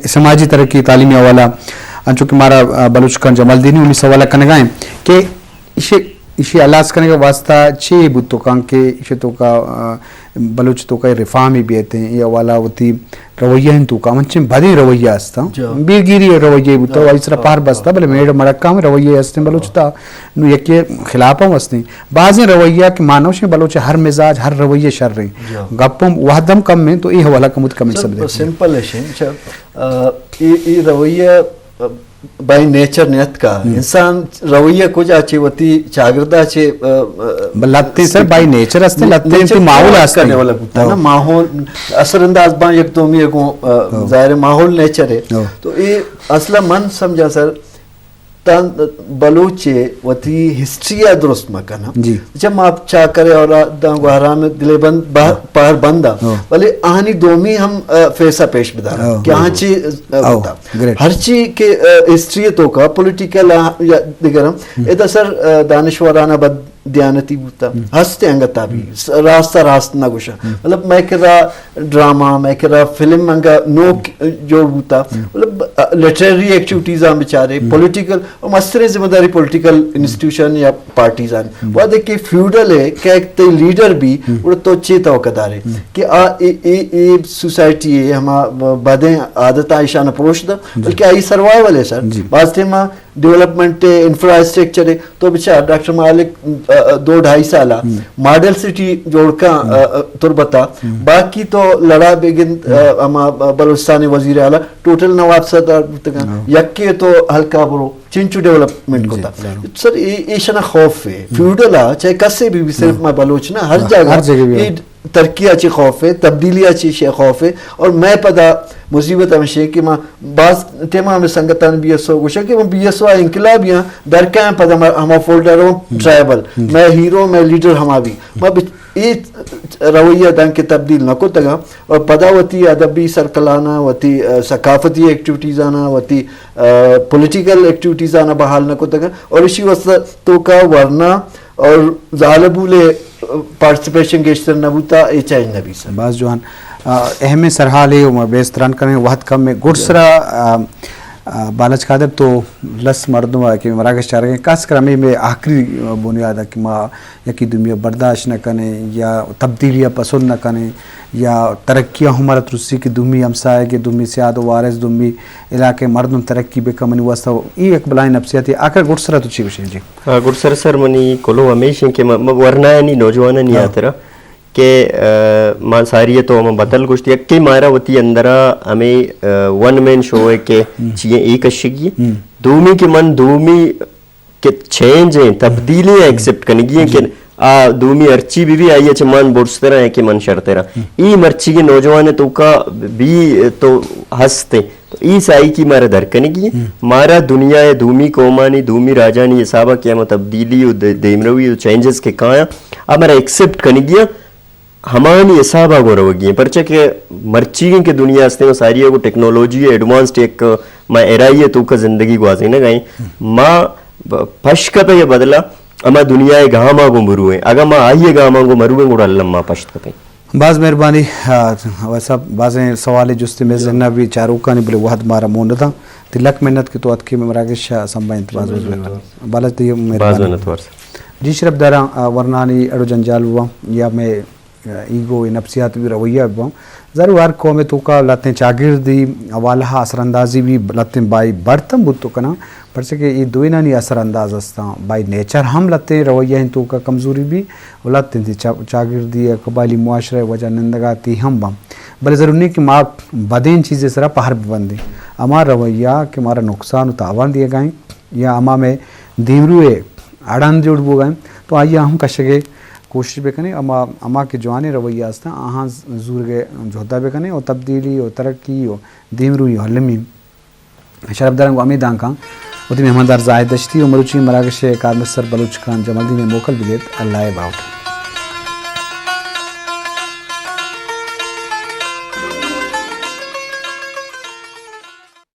سماجی ترقی، تعلیمی حوالہ، انچو کہ مارا، آ، بلوچ خان جمالدینی ہم اس حوالہ کنگا ہیں کہ ایشی، ایشی ہلاس کنگ ءِ واسطہ چے بوت کنت کہ ایشی توکا، آ، بلوچ توکا ریفارم بیت، اے حوالہ وتی رویہ ہیں توکا، من چن بدیں رویہ ہستاں، جا۔ بیرگیری رویہ بوتا، جا۔ آئی سرا پار بستا، بلے میڑ مڑکا ہم رویہ ہستیں بلوچ تا، نو یکی خلاف ہم ہستیں۔ بازیں رویہ کہ مانوشیں بلوچ ہر مزاج، ہر رویہ شر ہیں۔ جا۔ گپم وہدم کم ہیں تو اے حوالہ کمت کم سر، سب دے۔ سمپل ہے شین، اچھا، آ، اے، اے رویہ، آ، بائی نیچر نیت کا۔ ہم۔ انسان رویہ کجا چے وتی چاگردا چے، آ، آ، بل لتیں سر، بائی نیچر ہستیں، لتیں نیچر تی ماحول ہستیں۔ ڈیولپ ہوتا ہے نا، ہاں۔ ماحول اثر انداز باں یک دومی کو، آ، ہاں۔ ظاہر ہے ماحول نیچر ہے۔ ہاں۔ تو اے اصلا من سمجھا سر، تاں بلوچ ءَ وتی ہسٹری ءَ درست مہ کناں۔ جی۔ چہ ما چاکر ءَ اور داں گوہرام ءَ دلے بند بہ-، ہاں۔ پہر بند ءَ۔ ہاں۔ ولی آہانی دومی ہم، آ، فیس ءَ پیش بداراں ہاں۔ کہ آہاں چی، آ، ہاں۔ بوتا۔ گریٹ۔ ہرچی کہ، آ، ہسٹری ءِ توکا پولیٹیکل آ یا دگرم، ہم۔ ادا سر، آ، دانشورانہ بد دیانتی بوتا۔ ہم۔ ہست انگتا بھی۔ ہم۔ س-، راست ءَ راست نہ گوشاں۔ ہم۔ مطلب، مئے کرا ڈرامہ، مئے کرا فلم انگا نوک جوڑ بوتا۔ ہم۔ مطلب، آ، لٹریری ایکٹیویٹیز آں بچارے، ہم۔ پولیٹیکل، اور مستریں ذمہ داری پولیٹیکل انسٹیٹیوشن یا پارٹیز آں۔ ہم۔ وہدے کہ فیوڈل ہے، کہ ایک تے لیڈر بھی، ہم۔ اور تو چے توقع دارے ہم۔ کہ آ، اے، اے، اے سوسائٹی ہے، ہما بدیں عادت آ ایشان پروش دا، جی۔ بلکہ آئی سروائیول ہے سر۔ جی۔ باز ٹائم ڈیولپمنٹ ہے، انفراسٹرکچر ہے، تو بچار ڈاکٹر مالک، آ، آ، دو ڈھائی سال آ ہم۔ ماڈل سٹی جوڑ کا، ہم۔ آ، آ، تربتا، ہم۔ باقی تو لڑا بگند، ہم۔ آ، ہما، آ، بلوچستان وزیر اعلیٰ ٹوٹل نواب سردار بوتگاں۔ ہاں۔ یکے تو ہلکا برو، چنچو ڈیولپمنٹ جی، کو تا۔ ضرور۔ سر، اے، ایشنا خوف ہے۔ ہم۔ فیوڈل آ، چاہے کسے بھی، بھی صرف ہاں۔ میں بلوچ نہ، ہر ہاں، جگہ ہر جگہ بھی اے ہاں۔ ترقی ءَ چی خوف ہے، تبدیلی ءَ چی شے خوف ہے، اور مئے پدا مصیبت ہمیش ہے کہ ما باز ٹائم ہمیں سنگتان بی ایس او گوشا کہ ما بی ایس او انقلابیاں درکائیں پدا ما ہما فولڈر ہوں ہم۔ ٹرائبل، ہم۔ مئے ہیرو، مئے لیڈر ہما بھی۔ ما بچ-، اے رویہ دان کہ تبدیل نہ کتگا اور پدا وتی ادبی سرکلانہ، وتی، آ، ثقافتی ایکٹیویٹیز آنا، وتی، آ، پولیٹیکل ایکٹیویٹیز آنا بحال نہ کتگا اور اسی واسطہ توکا ورنا اور زالبول ءِ پارٹیسپیشن گیشتر نہ بوتا، اے چینج نہ بی سر۔ باز جوان۔ آ، اہمیں سرحالے و ما بیس تران کنیں، وہد کم ہے۔ گڈ سرا، آ، آ، بالچ قادر تو لس مردم آ کہ مراگش چارگیں، خاص کر ہمیں میں آخری بنیاد ہے کہ ما یکی دومی برداشت نہ کنیں یا تبدیلی پسند نہ کنیں یا ترقی ہمارا ترسی کہ دومی ہمسائے کہ دومی سیاد و وارث دومی علاقے مردم ترقی بکن منی واسطہ، اے یک بلائیں نفسیاتے۔ آخر گڈ سرا تو چی گوشیں جی؟ آ، گڈ سر سر منی کلو ہمیش ہیں کہ م-، م-، ورنایانی نوجوانانی ہاں۔ ہاترا کہ، آ، مان ساری تو ہم بتل گوشت، یکے مارا وتی اندرا ہمیں، آ، ون مین شو ہے کہ ہم۔ چیئے اے کشگی۔ ہم۔ دومی کہ من دومی کہ چینج ہیں، تبدیلی ہیں، ایکسپٹ کنگی ہیں جی۔ کہ آ دومی ہرچی بھی بھی آئی ہے چہ من برزترا ہیں کہ من شرترا۔ ہم۔ ای مرچی کے نوجوان توکا بھی تو ہست ہیں۔ تو ای سائیکی مارا در کنگی ہے۔ ہم۔ مارا دنیا ہے دومی قومانی، دومی راجانی حسابا کہ ہم تبدیلی و دے-، دیمروی و چینجز کے کایا، آ مارا ایکسپٹ کنگی ہے۔ ہمانی حسابا گوں روگی ہیں، پرچہ کہ مرچیگیں کہ دنیا ہستیں، وہ ساری کو ٹیکنالوجی ایڈوانسڈ یک ما ارائی توکا زندگی گوازینگ ء ایں۔ ما ب-، پشکپگ ء بدلا ہما دنیا ء گاما گوں برویں۔ اگاں ما آئی ء گاما گوں مرویں، گڑا الم ما پشت کپیں۔ باز مہربانی، آ، ویسا بازیں سوال جست میں ذہن بھی چاروکانی بلے وہد مارا مون داں۔ تی لک منت کہ تو اتکی مراگش سمبھائیں، باز باز مہربانی۔ بالت تی باز مہربانی۔ منت وار سر۔ جی شرپ داراں، آ، ورنانی اڑو جنجال بواں یا میں ایگو، اے نفسیات بھی رویہ بہ باں۔ ضرور ہر قوم توکا لہتیں چاگردی حوالہ اثر اندازی بھی لہتیں بائی بڑتم بوت کناں، پرچہ کہ اے دوئینانی اثر انداز استاں۔ بائی نیچر ہم لہتیں رویہ ہیں توکا کمزوری بھی، و لہتیں تی چا-، چاگردی قبائلی معاشرہ وجہ نندگاتی ہم باں۔ بلے ضرور نہیں کہ ما بدیں چیزیں سرا پہر ببندیں۔ ہما رویہ کہ مارا نقصان و تاوان دیگا ہیں یا ہما میں دیمروے اڑاند جوڑ بوگا ہیں، تو آئی ہم کشگے کوشش بکنیں، اما، اما کہ جوانیں رویہ ہستاں، آہاں زورگ ء جہد ء بکنیں و تبدیلی و ترقی و دیمروی و المی۔ شرپداراں گوں ہمے دانکاں وتی مہماندار زاہد دشتی و مروچی مراگش ء کارمستر بلوچ خان جمالدین ء موکل بگیت۔ اللہ ء باہوٹ۔